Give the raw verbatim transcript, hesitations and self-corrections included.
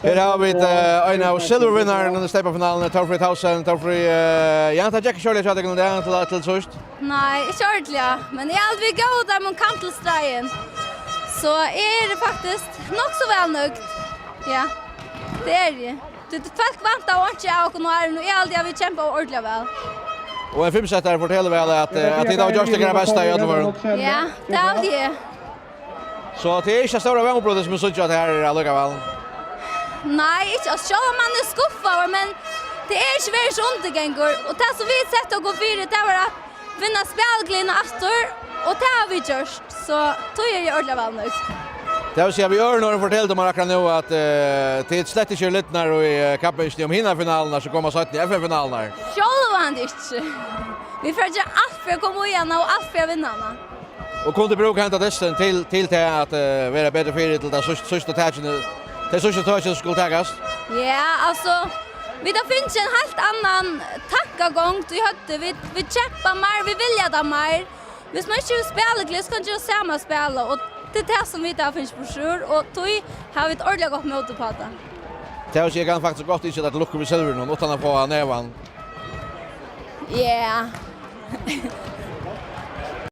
Her hava vit, eh, ein av silvurvinnarunum í steypafinaluni, Torfríð Tausen. Torfríð, eh, ja, tað gekk ikki ordiliga hjá tykkum í dag til, til síðst. Nei, ikki ordiliga, men eg haldi, vit góvu teimum kant til streymin. So eg eri faktiskt nokk so væl nøgd. Ja, tað eri eg. Tí fólk væntaðu einki av okkum í ár, og eg haldi, at vit kempa ordiliga væl. Og ein fimsettari fortelur væl, at, eh, at tit hava gjørt tykkara besta í øllum førum. Ja, tað haldi eg. So tað er ikki tað stóra vónbrotið, sum eg síggi, at her er allíkavæl. Nei, ikki, altso, sjálvt um man er skuffaður, men tað er ikki verið so undirgangur. Og tað, sum vit settu okkum fyri, tað var at vinna spælagleðina aftur, og tað hava vit gjørt. So tí eri eg ordiliga væl nøgd. Tað vil siga, við øðrum orðum fortelur tú mær akkurát nú, at, eh, tit slett ikki eru lidnar í, eh, kappingini um hinar finalurnar, sum koma seinni, F M-finalurnar. Sjálvandi ikki. Vit fara at gera alt fyri at koma í hana og alt fyri at vinna hana. Og kunnu brúka henda dystin til, til tað at, eh, vera betri fyri til tað síðst-, síðstu tøkini, tey síðstu tøkini sum skulu takast? Ja, altso, vit hava fingið ein heilt annan tankagongd í høvdið. Vit, vit kempa meir, vit vilja tað meir. Viss man ikki hevur spælagleði, so kann gera sama spæl, og tað er tað sum vit hava fingið burturúr, og tí hava vit ordiliga gott mót uppá tað. Tað vil siga, eg kann faktiskt gott ynskja tær til lukku við silvurinum, uttan at fáa nevan. Ja.